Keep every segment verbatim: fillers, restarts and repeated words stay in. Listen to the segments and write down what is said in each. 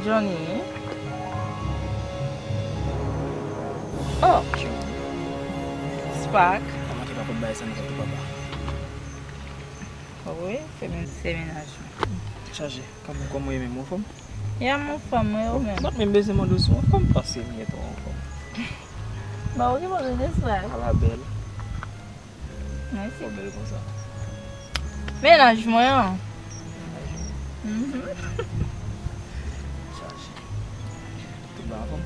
Johnny. Oh! Spark. Pa manke pa pot bagay sa nan tèt ou, papa. Wi, se men, se mennaj mwen. Chaje, kòman, kòman w ye menm, ou anfòm? Ya, m anfòm, mwen, ou menm? M pa t menm bezwen mande w si w anfòm, paske m gentan anfòm. Ba, ou ki mande de sa? Ala bèl. Mèsi. Ou bèl konsa. Mennaj mwen an. Mennaj mwen. Mhm. Chaje. Tout bagay anfòm?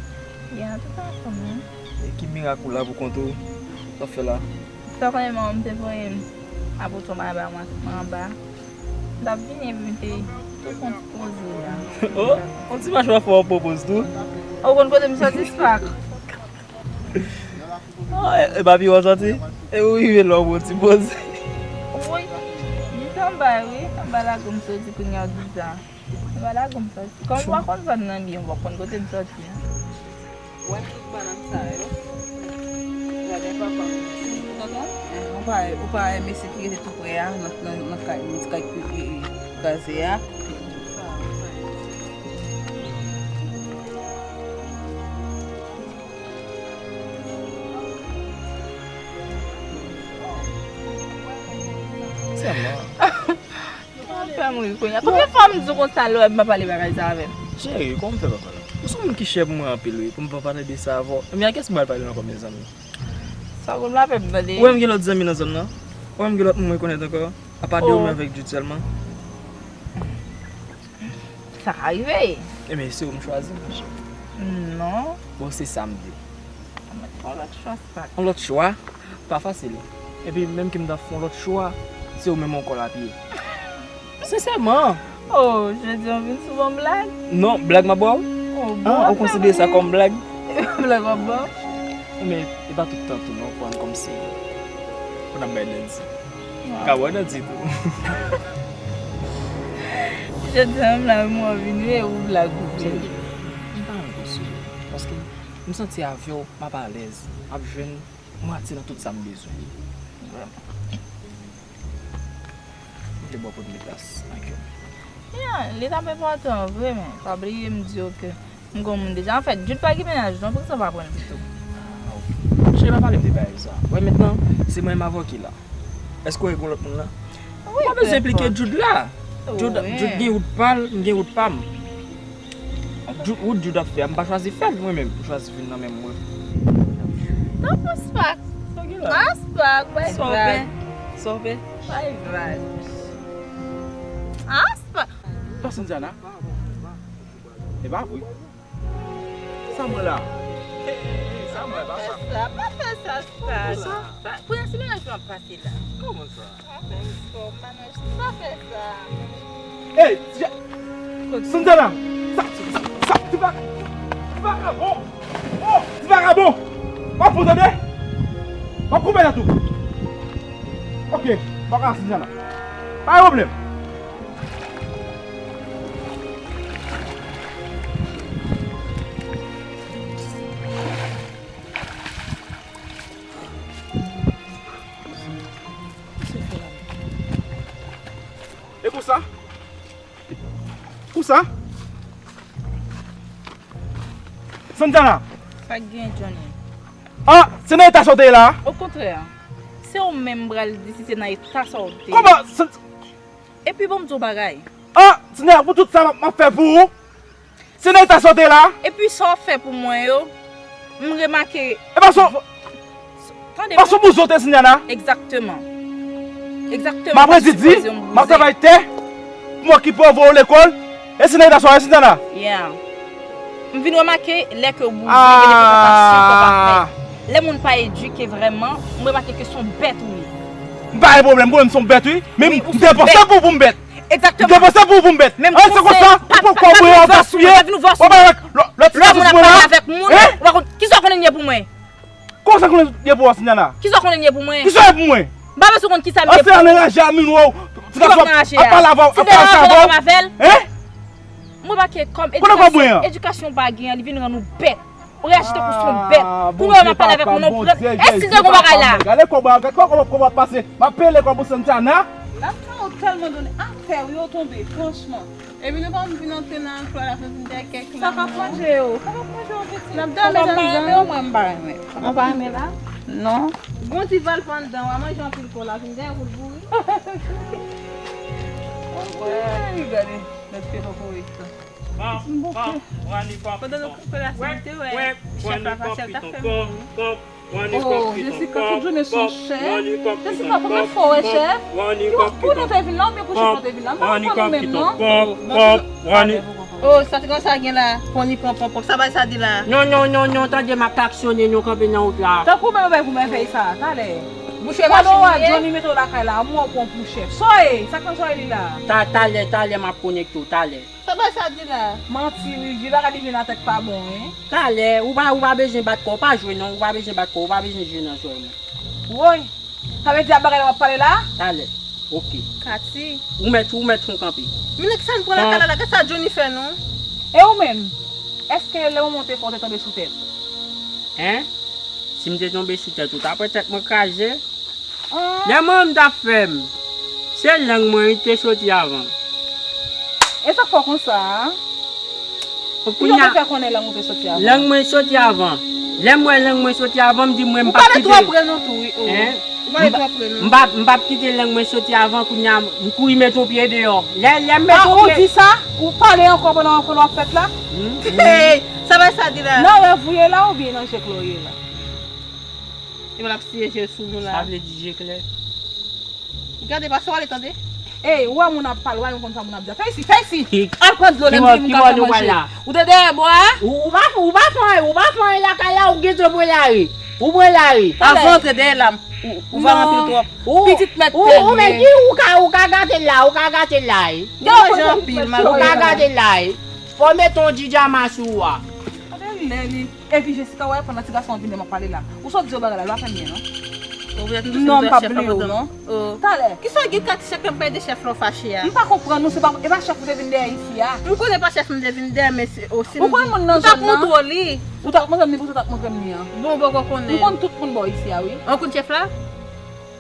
Ya, tout bagay anfòm, wi. E ki mirak ou la pou kont ou? Sa w fè la? Sa w konnen manman m te voye m apot yon bagay ba mwen anba. M t ap vini epi m te tou fè yon ti poze la. Oh, yon ti machwa fò w popoz tou. Ou konn kote m soti, Spark? Oh, e, e pa pi w soti? E ou rive la w pran ti poze. Wi. Di sa anba, wi. Anba lakou m soti kounye a, di sa. Anba lakou m soti. Kòm ou pa konn zòn nan byen, ou pa konn kote m soti a. Wè tout banann sa yo. Gade papa. Tonton? Eh, ou pa, ou pa wè mesye ki rete tou prè a, nan, nan, nan kay, nan kay ki, ki, ki kraze a. Sa, sa. Sèlman. Ou fè m ri kounye a. Konbyen fwa m di w konsa lè w wè m pa pale bagay sa avè m? Cheri, kòman m fè pa pale? Ou se yon moun ki chè pou mwen anpil, wi, pou m pa pale de sa avè w. Ebyen, a kiyès m pral pale l ankò, mezanmi? Sa w konn m ap tande. Ou wè m gen lòt zanmi nan zòn nan? Ou wè m gen lòt moun mwen konèt ankò? Apa de ou menm avèk Jude sèlman? Sa ka rive. Ebyen, se ou m chwazi, monchè. Non. Bon, se sa m di. Mwen fè yon lòt chwa, Spark. Yon lòt chwa? Pa fasil. Epi, menm ke m ta fè yon lòt chwa, se ou menm ankò l ap ye. Sensèman. Oh, jodi an vin sou ban blag? Non, blag m ap ba w? Oh, bon, an, ou konsidere sa kòm blag? Blag w ap ba w? Men, e pa tout tan tou, non, pran kòmsi pou n ap bay danti. Ka bò nan di tou. Jodi a menm la, mwen vin wi ou blag ou byen. M pa renmen gwo sijè. Paske m santi avè w, m ap alèz. M ap jwenn mwatye nan tout sa m bezwen. Vrèman. M te ba w pot letas nan kè m. Ya, li t ap enpòtan vre, men pa bliye m di w ke m gon moun deja. Anfèt, Jude pa gen mennaj non, poukisa w pa pran l pito? Cheri, pa pale m de bagay sa. Wè mentnan, se mwen menm avè w ki la. Èske w wè gon lòt moun la? Wi, m pa bezwen enplike Jude la. Jude, Jude gen wout pa l, m gen wout pa m. Wout Jude ap fè a, m pa chwazi fè l mwen menm, m chwazi vin nan menm mwen. Tanpri Spak. Sa w gen la? Ah, Spak, bay vag. Sa w fè? Bay vag. Ah, Spak. Pasenn Diana. E pa vre. Sa mwen la. Sa mwen pa sa. Pa fè sa, pa fè sa, Spak. Pou sa? Pou yon ti mennaj lan pase la. Kòman sa? Pa fè sa, pa fè sa. Ey, Santana! Sa, sa, sa, ti va, ti vagabon! Oh, ti vagabon! W ap pran tande? W ap koupe tèt ou. Ok, baka Santana. Pa gen pwoblèm. E konsa? Konsa? Santana! Sa k gen, Johnny? Ah, se nan eta sa w te ye la? Okontrè, se ou menm m pral di si se nan eta sa w te ye. Kòman? San- Epi bon, m di w bagay. Ah, Santana, pou tout sa m ap, m ap fè pou ou? Se nan eta sa w te ye la? Epi sa w fè pou mwen yo, m remake. E pa sa w, Tande mwen. Paske w bouzen w te, Santana. Egzakteman. Egzakteman. M ap redi di, m ap travay tè, pou m okipe w, voye w lekòl, e se nan eta sa w ye, Santana. Yeah. M vin remake, lè ke w bouzen, gen de fwa w pa si, w pa fè. Lè moun pa edike vrèman, m remake ke se yon bèt ou ye. M pa gen pwoblèm, pwoblèm se yon bèt, wi. Men m te panse pou, pou m bèt. Egzakteman. M te panse pou, pou m bèt. An, se konsa, ou poko mwen an gaspiye. Ou pa wè lòt, lòt ti gason sou mwen la? Hein? Kisa w konnen l ye pou mwen? Kòman sa konnen ye pou w, Santana? Kisa w konnen ye pou mwen? Kisa w ye pou mwen? M pa bezwen konn kisa m ye pou ou. An, se anraje a min wè w. Ti gason ap pale avè w, ap pale sa avè w. Hein? Mwen pa ke kòm edikasyon, edikasyon w pa gen an, li vin rann ou bèt. Ou reyaji tankou se yon bèt. Pou mwen, m ap pale avèk moun, ou pran. Èske se yon bagay la? Gade kòman, gade kòman, kòman ap pase. M ap peye lekòl pou Santana. N ap fè ou tèlman donnen. Afè w yo tonbe, franchman. Epi nou pa vin antre nan anklo a la, fè vin dèyè kèk la. Sa k ap manje yo? Sa k ap manje yo, pitit? N ap dòmi anndan. Ou pa renmen, mwen, m pa renmen. Ou pa renmen la? Non. Gon ti valp anndan, w a manje anpil kola, vin dèyè kout bouri. Woy, gade, nèg pye kokorit la. Bon, bon, pandan nou kokorit la, si nou te wè chèf la pase, l t ap fè m ri. Oh, Jessica, tout jounen se yon chèf. Jessica, konbyen fwa w wè chèf? Pou, pou nou te vin la, oubyen pou chèf la te vin la? M pa konprann ou menm, non. Oh, sa te konsa gen la, pon li pon pon pon. Sa bay sa di la? Non, non, non, non, tande, m ap aksyone, nou kanpe nan wout la. Tankou men w bay pou mèvèy sa, talè. Bouch ou e machin li ye? Johnny mete w lakay la, mwen w pran pou chèf. Sa w ye? Sa k nan sa w ye li la? Ta, talè, talè, m ap konekte w, talè. Sa bay sa di la? Manti, wi, vye bagay li vin atèk pa bon, wi. Talè, ou pa, ou pa bezwen bat kò, ou pa jwe non, ou pa bezwen bat kò, ou pa bezwen jwe nan zòrèy mwen. Woy, sa vle di ap bagay la w ap pale la? Talè, oke. Kati. Ou mèt, ou mèt fon kanpe. Men nèg sa n pran lakay la la, gad sa Johnny fè nou. E ou menm? Èske lè w monte fò w te tonbe sou tèt? Hein? Si m te tonbe sou tèt ou, ta pran tèt mwen kraze. Lè manman m t ap fè m, se lang mwen wi te soti avan. E sa k fè w konsa a? Ki jan w te fè konnen lang ou te soti avan? Lang mwen soti avan. Lè m wè lang mwen soti avan, m di mwen m p ap kite. Ou pale twò pre non tou wi, oh. Hein? Ou pale twò pre non. M p ap, m p ap kite lang mwen soti avan, kounye a m kouri met yon pye deyò. Lè, lè m met yon pye. Ah, ou di sa? Ou pale ankò pandan w ap fèt la? Hey, sa bay sa di la? Nan rèv ou ye la oubyen nan je klè w ye la? Epi l ap siye je sou nou la. Sa vle di je klè. Gade, pa sa w ale tande. Ey, ou wè moun ap pale, ou wè moun konn sa moun ap di. Fè isi, fè isi. Al pran dlo, lè m di moun ka fè manje. Ou te dèyè bò a? Ou, ou pa, ou pa fè anyen, ou pa fè anyen lakay la, ou gentan pran lari. Ou pran lari. Avan antre dèyè la, ou, ou va anpil twòp. Pitit mèt tèl. Ou, ou, men ki, ou ka, ou ka gate l la, ou ka gate l la, wi. Ou manje anpil, malgre. Ou ka gate l la, wi. Fò w mete yon djidjama sou ou a. Gade lè li. Epi Jessica, wè, pandan ti gason an vin lè m ap pale la. Ou sot di yo bagay la, li pa fè m byen, non. Non, m p ap bliye w, non. Talè. Kisa w gen Kati, chak lè m pale de chèf la, w fache a? M pa konprann ou, se pa, e pa chèf ou te vin dèyè isi a? M konnen pa chèf m te vin dèyè, men se, o, si m, ou konn moun nan zòn nan? Ou t ap montre m li, pou sa w t ap montre m li an. Bon, ou poko konnen. M konn tout moun bò isi a, wi. Ou konn chèf la?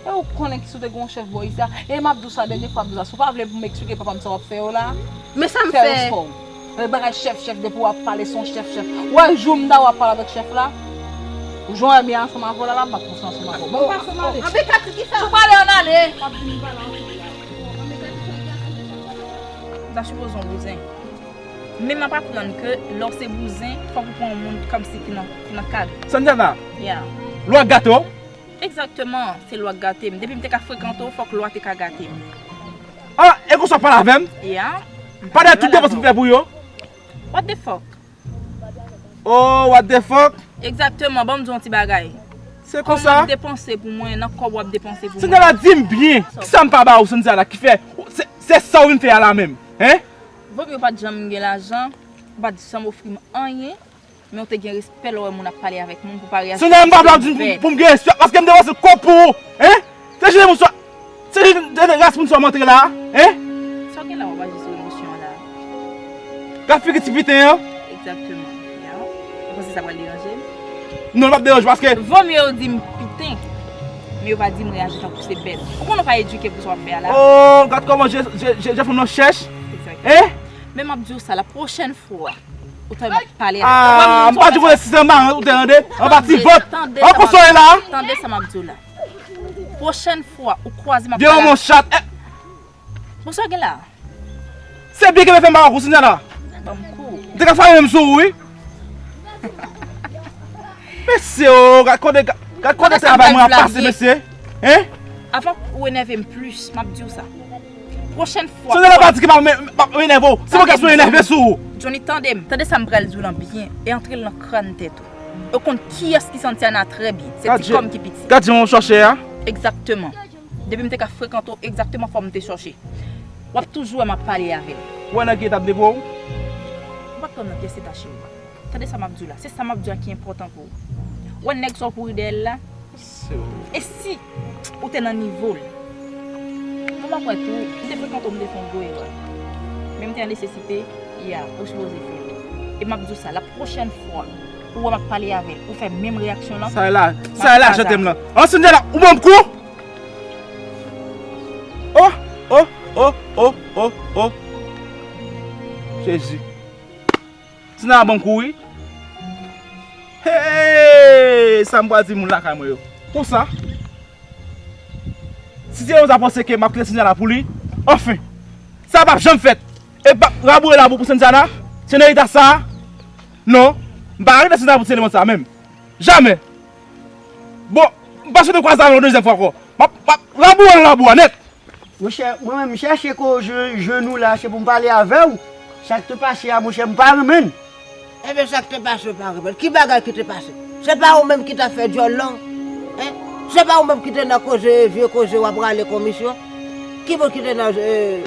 E ou konnen kisa w te gen yon chèf bò isi a? E m ap di w sa, dènye fwa m di w sa, si w pa vle pou m eksplike papa m sa w ap fè yo la, men sa m fè yo fè w. Fè respè w. E bagay chèf, chèf, depi w ap pale, se yon chèf, chèf. Ou wè jou m ta w ap pale avèk chèf la? Jou w wè m ye ansanm avè w la, la, m p ap konsa ansanm avè w. Bon, pase m ale. Anbe Kati kisa? Si w pale, ann ale. M ap vin pale ansanm la. Anbe Kati, sa w gen ansanm de chèf la? M ta sipoze yon bouzen. Men m ap aprann ke lè w se bouzen, fòk ou pran yon moun kòmsi ki nan, ki nan kad ou. Sanjana, yeah, lwa gate w? Egzakteman, se lwa k gate m. Depi m te ka frekante w, fòk lwa te ka gate m. Ah, e konsa w pale avè m? Yeah. Pa de tout depans m fè pou yo? What the fuck? Oh, what the fuck? Egzakteman, ban m di w yon ti bagay. Se konsa? Kòman w ap depanse pou mwen, nan kòb w ap depanse pou mwen? Sanjana, di m byen, kisa m pa ba ou, Sanjana, ki fè se, se sa w vin fè a la menm? Hein? Vòmye w pa t janm gen lajan, ou pa t janm ofri m anyen, men w te gen respè lè w wè moun ap pale avèk moun pou pa reyaji. Sanjana, m pa vle ap di pou, pou m gen respè, paske m depanse kòb pou ou, hein? Se jene moun sa, se jene ras moun sa m antre la, hein? Sa w gen la, w ap aji sou emosyon an la. Gad figi ti piten an. Egzakteman. Ya. Ou panse sa pral deranje m? Non, l p ap deranje paske vòmye yo di m piten, men yo pa di m reyaji tankou se bèt. Ou konnen w pa edike pou sa w ap fè a la. Oh, gad kòman je, je, je, je fanm nan chèch. Egzakteman. Hein? Men m ap di w sa, la pwochèn fwa ou ta wè m ap pale avè w. Ah, m pa di w konnen si se anba ou te tande, anba ti vant. An konsole la. Tande sa m ap di w la. Pwochèn fwa ou kwaze m ap pale avè w. Deyon mon chat. Eh. Bon, sa w gen la? Se byen ke m fè m pa wè w konsa la. Ban m kou. M te ka fè menm sou ou, wi. Mesye, oh, gad kote, gad kote travay mwen ap pase, mesye. Hein? Avan ou enève m plis, m ap di w sa. Pwochèn fwa. Se de la pati ki pa m, pa m enève w. Se mwen ki ap enève sou ou. Johnny, tande m. Tande sa m pral di w lan byen e antre l nan kràn tèt ou. Ou konn kiyès ki Santiana trè byen. Se ti kòm ki piti. Gad jan w chòche a. Egzakteman. Depi m te ka frekante w egzakteman fò m te chòche. W ap toujou wè m ap pale avè l. Ou wè nan ki eta m te pran w? Ou pa t konn nan pyès eta, cheri. Tande sa m ap di w la. Se sa m ap di w la ki enpòtan pou ou. Ou wè nèg sa w kouri dèyè l la? E si ou te nan nivo l? Bon, m ap wè tou, m te frekante w, m te fè yon gwo erè. Men m te an nesesite, ya, ou sipoze fè l. E m ap di w sa, la pwochèn fwa ou wè m ap pale avè l, ou fè menm reyaksyon lan. Sa e la, sa e la, chante m lan. An, Sanjana, ou ban m kou? Oh, oh, oh, oh, oh, oh. Jezi. Sanjana ban m kou wi. Hey, sa m pral di moun lakay mwen yo. Konsa, si se yo ta panse ke m ap kite Sanjana pou li, anfen, sa p ap janm fèt. E p ap raboure labou pou Sanjana, senorita sa. Non, m pa ka kite Sanjana pou ti eleman sa menm. Jamè. Bon, m pa swete kwaze avè l yon dezyèm fwa ankò. M ap, m ap raboure l labou a nèt. Monchè, mwen menm, m chèche kote w jwenn, jwenn ou la, se pou m pale avè w. Sa k te pase a, monchè, m pa renmen l. Ebyen, sa k te pase, w pa renmen l? Ki bagay ki te pase? Se pa ou menm ki t ap fè dyòl lan? Hein? Se pa ou menm ki te nan koze, vye koze, w ap rale komisyon? Ki moun ki te nan, eh,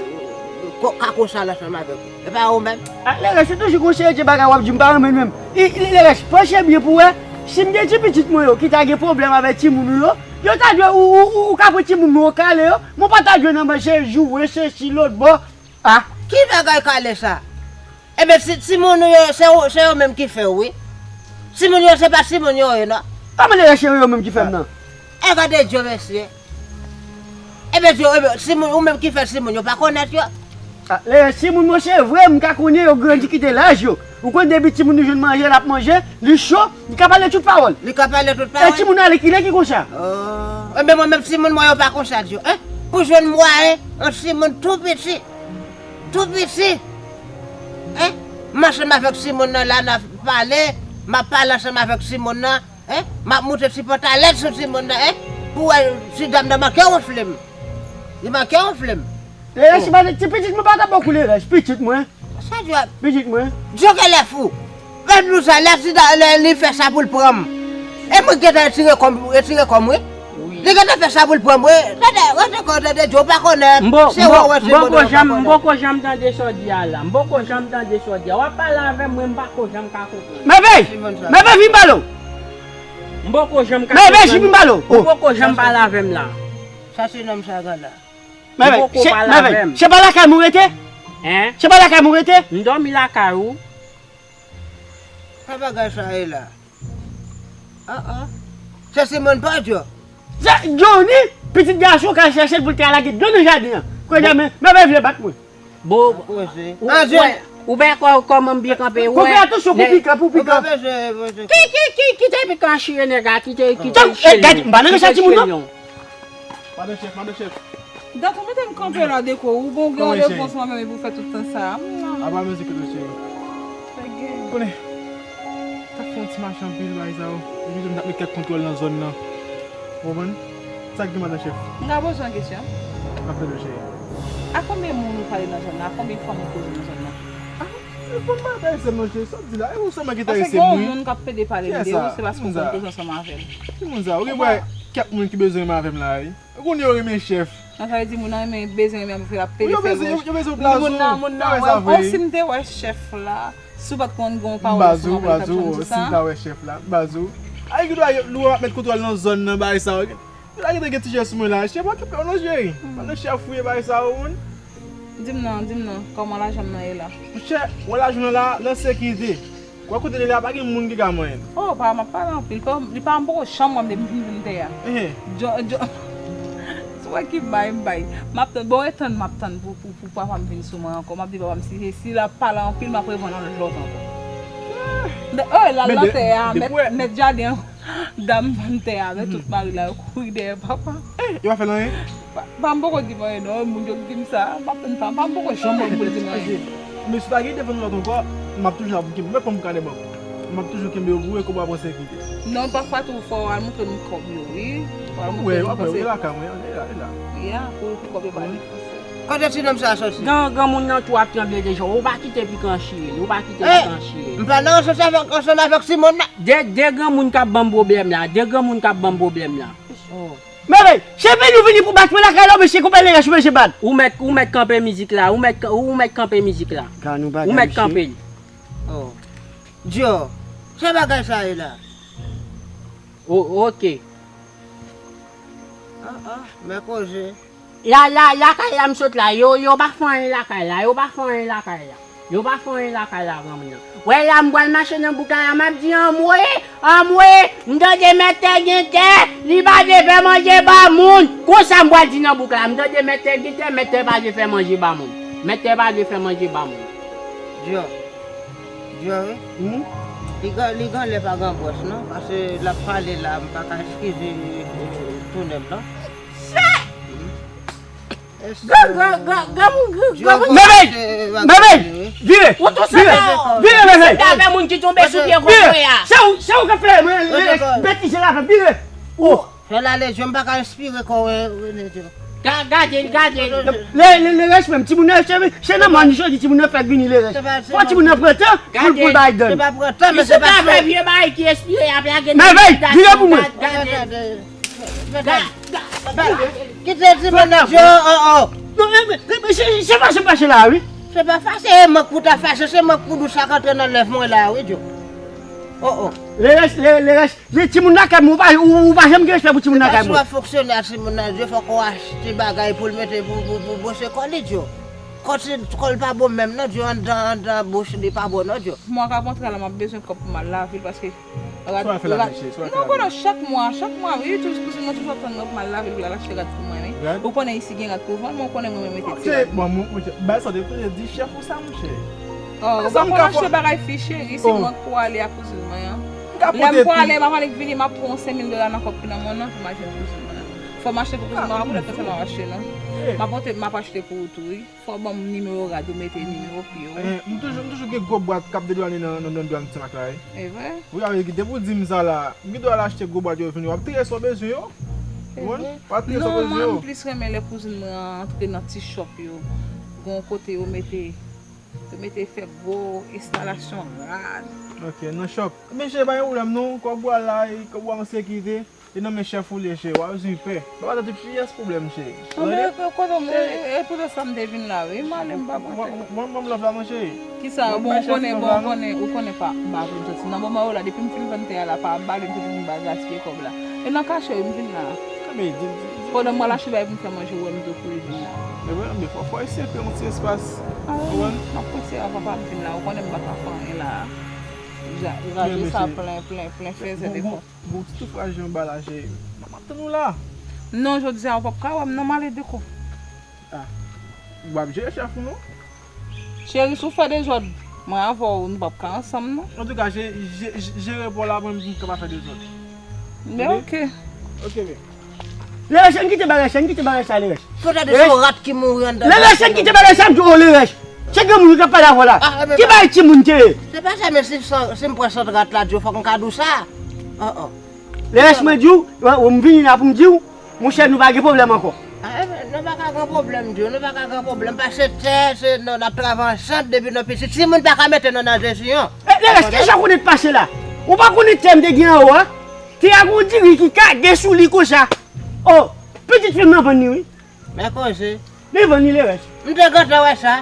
ko-, kako sa l ansanm avèk ou? E pa ou menm? Ah, Lerès, se toujou konsa, se bagay w ap di m pa renmen menm. I, i, Lerès, panche byen pou w wè, si m gen ti pitit mwen yo ki ta gen pwoblèm avèk timoun ou yo, yo ta dwe, ou, ou, ou, ou ka pran timoun mwen yo kale yo, men w pa ta dwe nan manje, joure, sesi, lòt bò. Ah. Ki bagay kale sa? Ebyen, si, timoun ou yo, se yo, se yo menm ki fè w, wi. Timoun yo, se pa timoun yo ye, non. Kòman Lerès se yo menm ki fè m nan? E gade Dye, mesye. Ebyen, Dye, ebyen, timoun, ou menm ki fè timoun yo pa konèt yo. Ah, Lerès, timoun mwen se vre, m ka konnen yo grandi kite laj yo. Ou konn depi timoun li jwenn manje, l ap manje, li cho, li ka pale tout pawòl. Li ka pale tout pawòl. E timoun ale kilè ki konsa? Oh. Ebyen, mwen menm timoun mwen yo pa konsa, Dye. Hein? Pou jwenn mwayen, yon timoun tou piti. Tou piti. Hein? M ansanm avèk timoun nan la, n ap pale, m ap pale ansanm avèk timoun nan. Hein? M ap moute ti pantalèt sou timoun nan, hein? Pou wè si dam nan manke wonfle m. Li manke wonfle m. Lerès, oh. Ti pitit mwen pa ta bokou Lerès, pitit mwen. Sa di w ap? Pitit mwen. Dye genlè fou. Gad nou sa, lè ti da, lè li fè sa pou l pran m. E mwen gentan retire kò m, retire kò m, wi. Wi. Li gentan fè sa pou l pran m, wi. Tande, rete kò, tande, Dye, w pa konnen. M po-, se m po-, wè, wè, m poko janm, m poko janm tande sa w di a la. M poko janm tande sa w di a. W ap pale avè m, mwen m pako janm ka konprann. Mèvèy! Mèvèy, vin m pale w! M poko janm ka konprann. Mèvèy, vin m pale w! M poko janm pale avè m la. Sa se nonm sa gala. Mèvèy, se, mèvèy, se pa lakay mwen rete? Hein? Se pa lakay mwen rete? M dòmi lakay ou. Sa bagay sa ye la? Ah, ah. Se Simon pa Djo. Se Johnny, pitit gason ka chèche l pou l te al lage dlo nan jaden an. Kounye a, men, men, men vle bat mwen. Bon, ou, ou, ou ben kò, kòman m byen kanpe, ou wè. Fò fè atansyon pou pikan, pou pikan. Ki, ki, ki, ki te pikan chire nèg la, ki te, ki te chire l. Gad, m pa nan sa timoun nan. Madan chèf, madan chèf. Gato, mete m kanpe la deko, ou bon gen randevou ansanm avè m epi w fè tout tan sa a. Apa mizik ou cheri? Konnen, t ap fè yon ti mache anpil, bagay sa yo. Epi tou, m t ap met kèk kontwòl nan zòn nan. Ou konprann? Sa k gen, madan chèf? M ka poze yon kesyon? M ap tande w, cheri. A konbyen moun ou pale nan zòn nan? A konbyen fanm ou koze nan zòn nan? Ah, se fanm pa enterese m non, cheri. Sa w di la, e ou sèlman ki enterese m, wi. Paske gen yon moun k ap pede pale m de ou, se paske ou konn koze ansanm avè l. Ki moun sa? Ou gen wè kèk moun ki bezwen renmen avè m la, wi. Ou konnen yo renmen chèf. Nan sa vle di moun nan renmen bezwen renmen avè l, ap pede fè lòj. Yo bezwen, yo bezwen blaze w. Moun nan, moun nan wè m. Bon, si m te wè chèf la, si w pa t konn gen yon pawòl ansanm avè l, t ap janm di sa. Si m ta wè chèf la, m baze w. Ay, ki dwa lou ap met kontwòl nan zòn nan, bagay sa yo. Yo la gentan gen ti chèf sou mwen la. Chèf, okipe w non, cheri. Pandan chèf ou ye, bagay sa yo, moun. Di m non, di m non, kòman lajan m nan ye la? Monchè, wè lajan nan la, nan sekirite. Wè kote li la, pa gen moun ki ka manyen l. Oh, pa, m ap pale anpil. Pa, li pa, m poko janm wè m depi m vin tè a. Djo, djo, si w wè ki bay m bay. M ap tann, bon, e tann m ap tann pou, pou, pou papa m vin sou mwen ankò. M ap di papa m si, si l ap pale anpil, m ap revann yon lòt ankò. Oh, l al nan tè a, mèt, mèt jaden an. Dam vann tè a avè tout mari la, yo kouri dèyè papa. Eh, yo pa fè l anyen? Pa, pa m poko di m anyen non, moun yo k di m sa, m ap tann pa, pa m poko janm wè m pou l di m anyen. Men si w ta gen ide vann lòt ankò, m ap toujou la pou kenbe. Mwen pran m kanè bank. M ap toujou kenbe yo pou e kòb w ap an sekirite. Non, pafwa tou fò w al montre m kòb yo, wi. Fò w al montre m. Wè, wè, e lakay mwen, e la, e la. Ya, pou, pou kòb yo pa depanse. Kote ti nonm sa a soti? Gran, granmoun nan tou ap tranble deja. Ou pa kite pikan chire li, ou pa kite pikan chire li. M pa nan ranch ansanm avèk, ansanm avèk Simon nan. De, de granmoun k ap ban m pwoblèm la, de granmoun k ap ban m pwoblèm la. Oh. Mèvèy, se vini, vini pou bat mwen lakay la, mesye, konpè Lerèch, mesye bat. Ou mèt, ou mèt kanpe mizik la, ou mèt, ou mèt kanpe mizik la. Ou mèt kanpe l. Oh. Djo, se bagay sa ye la. Oh, oke. Ah, ah, men koze. La, la, lakay la m sot la, yo, yo pa fè anyen lakay la, yo pa fè anyen lakay la. Yo pa fè anyen lakay la, granmoun nan. Wè la, m pral mache nan bouk la, la, m ap di, anmwe, anmwe, m tande mèt tè gen tè, li pa vle fè manje ba moun. Konsa m pral di nan bouk la, m tande mèt tè gen tè, mèt tè pa vle fè manje ba moun. Mèt tè pa vle fè manje ba moun. Djo. Djo, wi. Hmm? Li gen, li gen lè pa gen bwòs, non? Paske l ap pale la, m pa ka eskize, eh, eh, tounen m, non. Sa! Hmm? Gran, gran, gran, granmoun, gran, granmoun. Mèvèy! Mèvèy! Vire! Vire! Vire, Mèvèy! Se avè moun ki tonbe sou pye kokoye a. Se ou, se ou k ap fè mwen, betize la, vire! Oh! Fè l ale, Djo, m pa ka enspire kò w, René, Djo. Ga-, gade l, gade l. Le, le, Lerèch menm, timoun nan, se, se nan mòn jodi, timoun nan fèk vini, Lerèch. Fò timoun nan pran tan pou l, pou l bay dan. Se pa pran tan, men se pa fè vye bagay ki enspire, ap lage nan meditasyonal. Mèvèy, vire pou mwen. Gade, gade. Gade, gade. Kite timoun nan, Djo, oh, oh. Non, men, men, men, se, se fache m fache la, wi. Se pa fache, e mank pou ta fache, se mank pou dous sa k antre nan lèv mwen la, wi, Djo. Oh, oh. Lerèch, le, Lerèch, Se timoun lakay mwen, ou pa, ou, ou pa janm gen respè pou timoun lakay mwen. Se pa si w ap fonksyone ak timoun nan, Djo, fòk ou achte bagay pou l mete pou, pou, pou bwose kò li, Djo. Kò se, kò l pa bon menm non, Djo, anndan, anndan bouch li pa bon non, Djo. Mwa k ap antre la, m ap bezwen kòb pou m al lave l, paske rad, rad, non, konnen chak mwa, chak mwa, wi, tou, kouzin mwen toujou ap tann mwen pou m al lave l, pou l al achte rad pou mwen, wi. Ou konnen isi gen rad pou vann, men ou konnen mwen menm mete ti rad. Bon, mwen, mwen, bay sa w te di chèf ou sa, monchè. Oh, ou pa konn achte bagay fi cheri, se mwen k pou ale ak kouzin mwen an. Lè m pou ale, m ap ale k vini, m ap pran yon senk mil dola nan kòb ki nan men w nan pou m achte pou kouzin mwen an. Fò m achte pou kouzin mwen an, pa poutèt sa m ap achte non. M ap monte, m ap achte pou ou tou, wi. Fò w ban m nimewo rad ou mete nimewo pye w. Eh, m toujou, m toujou gen gwo bwat k ap dedwane nan, nan, nan dwàn Senmak la, wi. E vre? Wi, avè ki depi w di m sa la, m gen dwa al achte gwo bwat yo vini, w ap tire sa w bezwen yo. E vre? W ap tire sa w bezwen yo. Non, mwen, m plis renmen lè kouzin mwen an antre nan ti shop yo. Gon kote yo mete Yo mete fè gwo enstalasyon rad. Ok, nan shop. Men cheri, pa gen pwoblèm non. Kòb ou a la, e kòb ou a an sekirite. E nan men chèf ou l ye, cheri. W a bezwen pè. Papa tande pyès pwoblèm, cheri. Anben, kote m, e, e, e poutèt sa m te vin la, wi. M ale, m pa pote. Mwen, mwen, mwen, love la, non, cheri. Kisa, bon, ou konnen, bon, ou konnen, ou konnen pa, m pa vle m soti. Nan moman yo la, depi m fin vann tè a la, pa bale m soti m pa gaspiye kòb la. E nan kache, wi, m vin la. Anben, di, di, di. Pandan m al achte bagay pou m fè manje, ou wè m tou kouri vin la. Ebyen, anben, fò, fò eseye fè yon ti espas. Ah, wi, m ap prese a, papa, m vin la. Ou konnen m pa ka fè anyen la. Raje sa plen, plen, plen, fè zèt efò. Gon, gon, gon ti toufraj anba la, cheri. M ap tann ou la. Non, jodi a, ou p ap ka wè m, non, m ale deko. Ah. Ou p ap jere chèf ou, non? Cheri, si w fè dezòd, mwen avè w, nou p ap ka ansanm, non. Antouka, je-, je-, je-, jere pa w la, mwen, m ka pa fè dezòd. Men ok. Ok, men. Lerèch, ann kite bagay sa, ann kite bagay sa, Lerèch. Poutèt de se yon rat ki mouri anndan. Lerèch, ann kite bagay sa, m di w, Lerèch. Se granmoun ki ap pale avè w la. Ah, eh ben, ki bagay timoun te ye? Se pa sa, men si, si m pran sant rat la, Djo, fòk m ka di w sa. Oh, oh. Lerès, mwen di w, w- m vini la pou m di w, monchè, nou pa gen pwoblèm ankò. Ah, eh ben, nou pa ka gen pwoblèm, Djo, nou pa ka gen pwoblèm, paske tè, se, nou, n ap travay ansanm depi nou piti. Timoun pa ka mete nou nan jesyon. Eh, Lerès, ki jan w konnen t pase la? Ou pa konnen tè m te gen anwo a? Tè a gon diri ki kage sou li konsa. Oh, pitit fi m nan vann li, wi. Men koze. Li vann li, Lerès. M te gentan wè sa.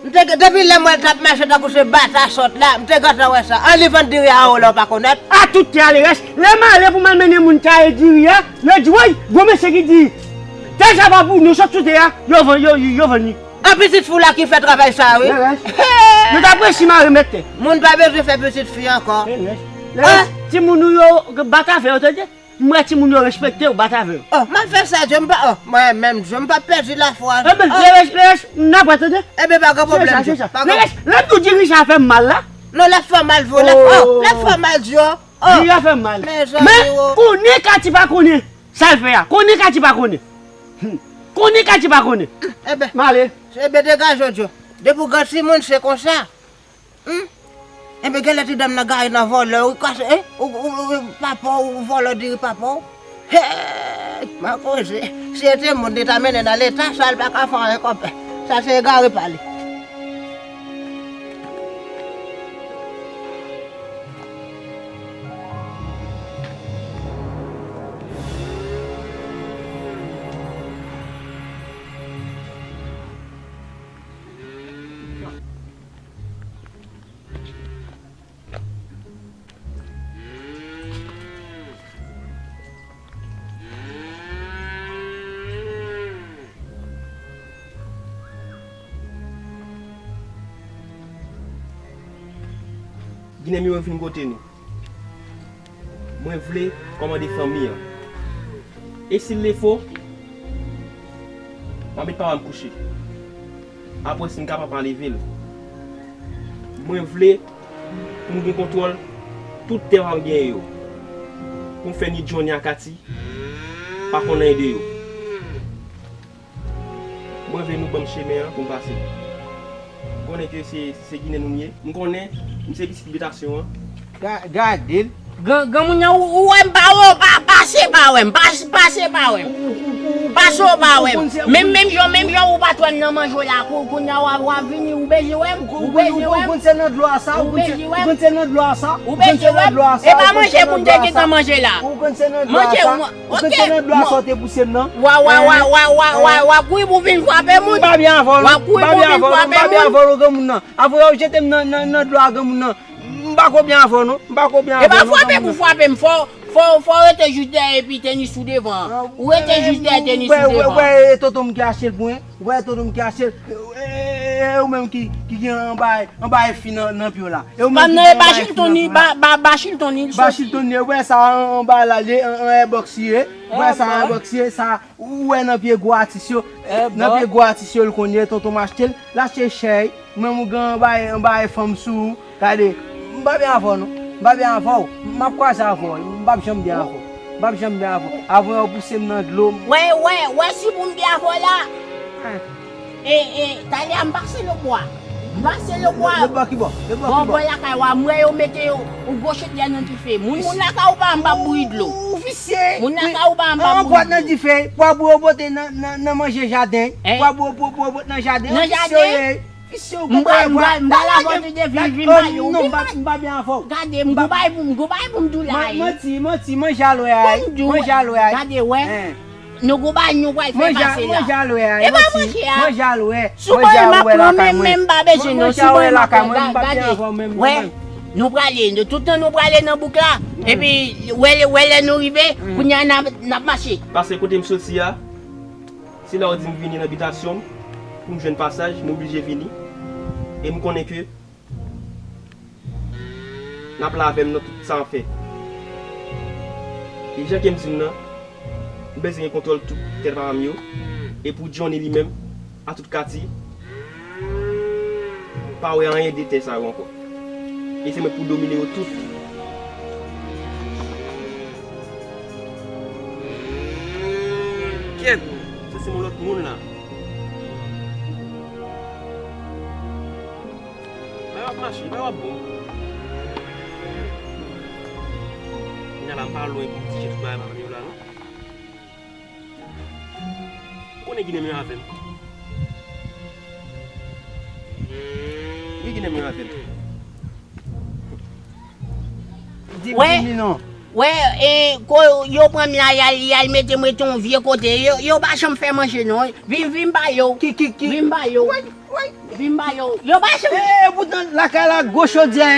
M te gen- depi lè m wè l t ap mache tankou se bata sòt la, m te gentan wè sa. An li vann diri a anwo la, ou pa konèt? A tout tè a, Lerès. Lè m ale pou m al mennen moun taye diri a, yo di, woy, gwo mesye ki di, tè sa pa pou nou, sot sou tè a, yo vann, yo, yo vann li. An pitit fi w la ki fè travay sa, wi. Lerès. Nou t ap resi mare mèt tè. Moun pa bezwen fè pitit fi ankò. Lerès. Lerès, timoun ou yo, bat avè yo, tande? M wè timoun yo respekte w, bat avè yo. Oh, m ap fè sa, Djo, m pa, oh, mwen menm, Djo, m pa pèdi lafwa. Enben, Lerès, Lerès, n ap wè, tande? Enben, pa gen pwoblèm, Djo. Se sa, se sa. Lerès, lè m di w diri sa fè m mal la. Non, l ap fè w mal vre, l ap, oh, l ap fè w mal, Djo. Oh. Diri a fè m mal. Men, konnen Kati pa konnen sa l fè a. Konnen Kati pa konnen. Hmm. Konnen Kati pa konnen. Enben. M ale. Enben, degaje w, Djo. Depi w gran timoun, se konsa. Hmm? Enben, genlè ti dam nan gare nan vòlò, ou kase, eh? Ou, ou, ou, papa w, ou vòlò diri papa w. Hey! Mwen koze. Si se te moun, li ta mennen nan leta, sa l pa ka fè anyen kòpè. Sa se egare pa li. Ginen m yo vin kote nou. Mwen vle kòmande fanmi an. E si l defo, m a met papa m kouche. Apre, si m kapab, m a leve l. Mwen vle pou m gen kontwòl tout tè papa m genyen yo. Pou m fè ni Johnny ak Kati pa konn anyen de yo. Mwen vle nou ban m chemen an pou m pase. M konnen ke se, se Ginen nou ye. M konnen m se pitit bitasyon an. Ga-, gade l. Gran, granmoun nan, ou, ou wè m pa wè w, pa, pase pa wè m, pase, pase pa wè m. Pase w pa wè m. Menm, menm jan, menm jan ou pa t wè m nan manje w la, kou-, kounye a w ap, w ap vini, ou bezwen wè m, ou bezwen wè m. Ou konn se nan dlo a sa, ou konn se, ou konn se nan dlo a sa, ou konn se nan dlo a sa. E pa manje pou m te gentan manje la. Ou konn se nan dlo a sa. Ou konn se nan dlo a sa w te pouse m nan. Wa, wa, wa, wa, wa, wa, w ap kouri pou vin frape moun. M pa byen avè w non. W ap kouri pou vin frape moun. M pa byen avè w non, granmoun nan. Apre w jete m nan, nan, nan dlo a, granmoun nan. M pa ko byen avè w non. M pa ko byen avè w non, granmoun nan. E pa frape pou frape m. Fò, fò, fò w rete jis dèyè epi tenis ou devan an. Ou rete jis dèyè tenis ou devan an. Ou wè, ou wè, e tonton m ki achte l pou mwen. Ou wè tonton m ki achte l. E, e, e, e ou menm ki, ki gen anba, anba fi nan, nan pye w la. E ou menm ki gen anba fi nan pye w la. Ba, ba, ba Chilton li, Ba Chilton li, ou wè sa an, anba la, li, an, an Airbox li ye. Ou wè sa an Airbox li ye, sa, ou wè nan pye gwo atis yo. Nan pye gwo atis yo l konn ye, tonton m achte l. L achte chè. Ou menm ou gen anba, anba fanm sou ou. Gade, m pa byen avè w non. M pa byen avè w. M ap kwaze avè w. M p ap janm byen avè w. M p ap janm byen avè w. Avè w pouse m nan dlo. Wè, wè, wè si pou m byen avè w la. E, e, talè a m pase Lebwa. M pase Lebwa. Lebwa ki bò? Lebwa ki bò? Bò, bò lakay wa, m wè yo mete yo, yon gwo chaudière nan dife. Moun, moun lakay ou pa anba bouyi dlo. Ou visye. Moun lakay ou pa anba bouyi dlo. Anba nan dife, pou w ap bouyi pote nan, nan, nan manje jaden. Pou w ap bouyi, pou, pou w pote nan jaden. Nan jaden? Ou visye, wi. Visye, ou konprann, m pral, m pral, m pral avè w, Dede, vin, vin, vin, non, m pa, m pa byen avè w. Gade, m gon bagay pou m, m gon bagay pou m di w la, wi. Manti, manti, manje alwè a, wi. Manje alwè a. Gade, wè. Nou gon bagay nou pral fè pase la. Manje alwè a, e pa manje a. Manje alwè. Sou mwen m ap pran, men, men m pa bezwen non. Sou mwen m ap pran, gade. Wè, nou prale, tout tan nou prale nan bouk la. Epi, wè, wè lè nou rive, kounye a n ap, n ap mache. Paske kote m soti a, se la yo di m vini nan bitasyon m, pou m jwenn pasaj, m oblije vini. E m konnen ke n ap la avè m nan tout sa n ap fè. E jan ke m di n nan, m bezwen gen kontwòl tout tè papa m yo. E pou Johnny li menm, a tout Kati, pa wè anyen de tè sa yo ankò. E se mwen pou domine yo tout. Kyèt, sa se yon lòt moun la. Mache, li pa w ap bon. Kounya la, m pa lwen pou m di jan tout bagay pa yo la, non. Ou konnen ki nan men avè m. Wi, ki nan men avè m. Di m, Wè, di m li non. Wè, e, ko, yo pran m la, y al, y al mete m ret yon vye kote. Yo, yo pa janm fè manje, non. Vin, vin ba yo. Ki, ki, ki? Vin ba yo. Wè, wè. Vin ba yo. Yo pa janm. E, e, poutan, lakay la, gwo chodyè.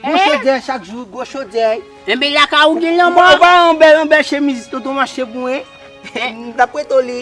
Gwo Eh? chodyè, chak jou, gwo chodyè. Enben, lakay ou gen lanmò. Ou pa yon bèl, yon bèl chemiz, tonton m achte pou mwen. M t ap prete w li.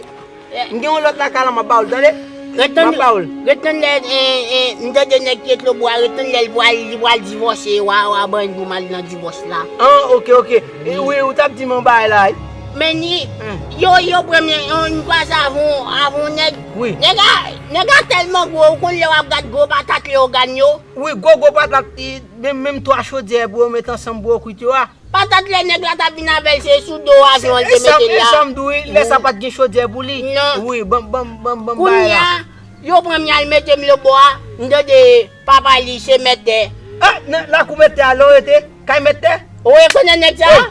M gen yon lòt lakay la, m ap ba w l, tande? M ap ba w l. Ret tann lè, e, e, m tande nèg ki ret lòtbò a, ret tann lè l pral, li pral divòse, w a, w a ban l pou m al nan divòs la. Ah, ok, ok. E, wi, ou t ap di m yon bagay la, wi. Men ni, Hmm. yo, yo pran m, yo, m kwaze avè yon, avè yon nèg. Wi. Nèg la, nèg la tèlman gwo, ou konn lè w ap gad gwo patat Leyogàn yo? Wi, gwo, gwo patat, e, menm, menm twa chodyè pou yo met ansanm pou yo kwit yo a. Patat lè nèg la t ap vin avè l, se sou do avyon l te mete l la. E sa m di w, wi, lè sa pa t gen chodyè pou li. Non. Wi, ban, ban, ban, ban m bagay la. Kounya, yo pran m y al mete m lòtbò a, m tande papa li se mèt tè. Ah, nan lakou mèt tè a, lè w rete, kay mèt tè? Ou rekonèt nèg sa? Wi.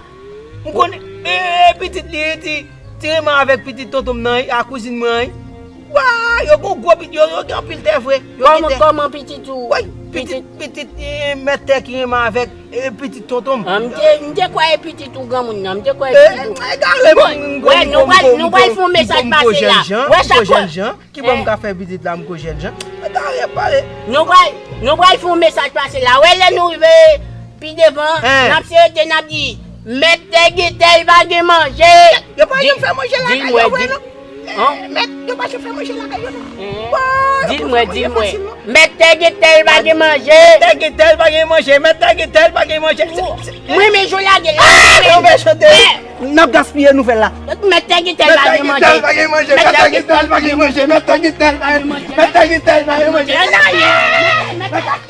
M konnen, e, pitit li, ti, ti renmen avèk pitit tonton m nan, a kouzin mwen, wi. Wa, yo gon gwo pitit, yo, yo gen anpil tè vre. Yo gen Kòman, tè. kòman pitit ou? Wi, pitit, pitit, e, mèt tè ki renmen avèk, e, pitit tonton m. Ah, m te, m te kwè e pitit ou granmoun nan, m te kwè e E, pitit ou. egare, Bon, m, m, wè, m, nou m, pral, m, nou m, pral m, fè yon m, mesaj m, pase la. Wè, m, chak fwa. Jènjan. Ki bò m Eh. ka fè pitit la, m ko jènjan. Egare, pale. Nou pral, nou pral fè yon mesaj pase la. Wè, lè nou rive pi devan, Eh. n ap se rete, n ap di, mèt tè gen tèl pa gen manje. Yo pa janm fè manje lakay yo vre, non. Hein? Mèt, yo pa janm fè manje lakay yo, non. Wa, yo pa fè manje fasil, non. Mèt tè gen tèl pa gen manje. Mèt tè gen tèl pa gen manje. Mèt tè gen tèl pa gen manje. Se, se, Mwen, men, yo lage la. Ah, yo fè chante. Eh. N ap gaspiye nouvèl la. Mèt tè gen tèl pa gen manje. Mèt tè gen tèl pa gen manje. Mèt tè gen tèl pa gen manje. Mèt tè gen tèl pa gen manje. Mèt tè gen tèl pa gen manje. Mèt tè gen tèl pa gen manje.